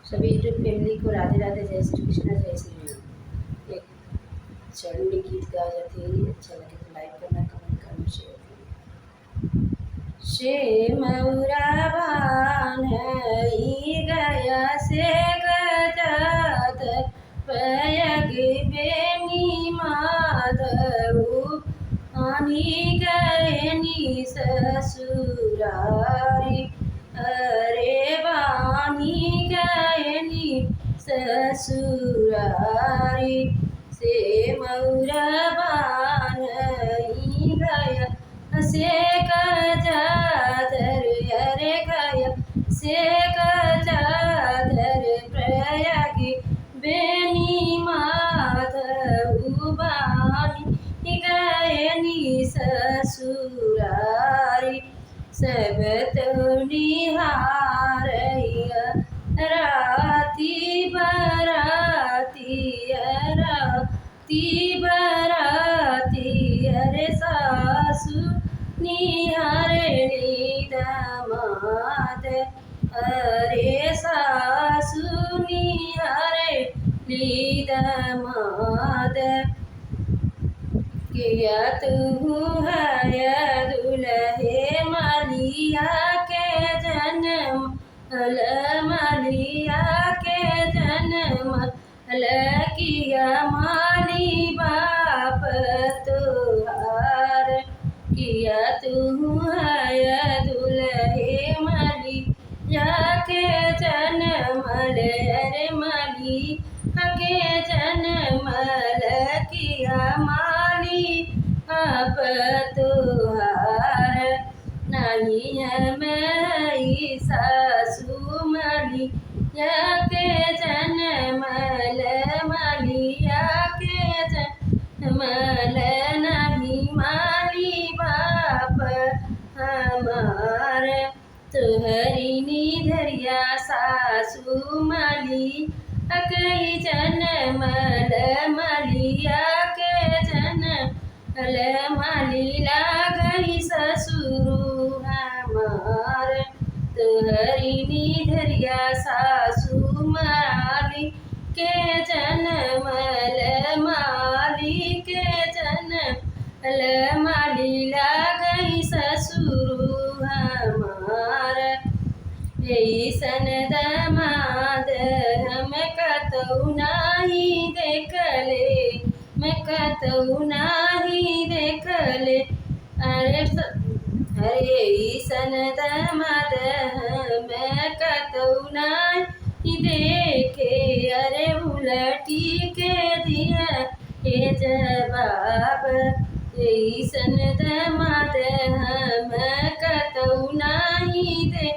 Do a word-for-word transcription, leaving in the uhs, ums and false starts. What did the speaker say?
सभी YouTube family को राधे राधे, जय श्री कृष्णा, जय श्री राम। एक चरण में गीत गावा जात है, अच्छा लगे तो like करना, comment करना, share करना। से मउरा बान्हइ गया से गजाधर, प्रयाग बेनी माधउ, बान्हि गएनी ससुरारी। अरे बान्हि गएनी ससुरारी, से मउरा बान्हइ गया से गजाधर, अरे गया से गजाधर, प्रयाग बेनी माधउ, बान्हि गएनी ससुरारी। सब तउ निहारइ राती बराती, राती बराती, अरे सासु निहारेली दामाद, अरे सासु निहारेली दामाद। किया तुहु हया दुलहे मलिया के जनम, अल मलिया के जनम, अल किया माली बाप तोहार। किया तुहु हया दुलहे मलिया के जनम, अल अरे मलिया के जनम, अल किया माली बाप तोहार। नाहीं हम हई सासु मलिया के जनमल, मलिया के जनमल, नाहीं माली बाप हमार। तोहरी निधरिया सासु मलिया के जनमल, मलिया के जन मल माली लागइ ससुरु हमार। तोहरी निधरिया सासु माली के जनमल, माली के जनमल, माली लागइ ससुरु हमार। अइसन दमाद हम कतउ नाहीं देखले, हम कतउ नाहीं देखले। अरे स-, अरे अइसन दमाद हम कतउ नाहीं देखे। अरे उलटी के दिया के जवाब, अइसन दमाद हम कतउ नाहीं देखे।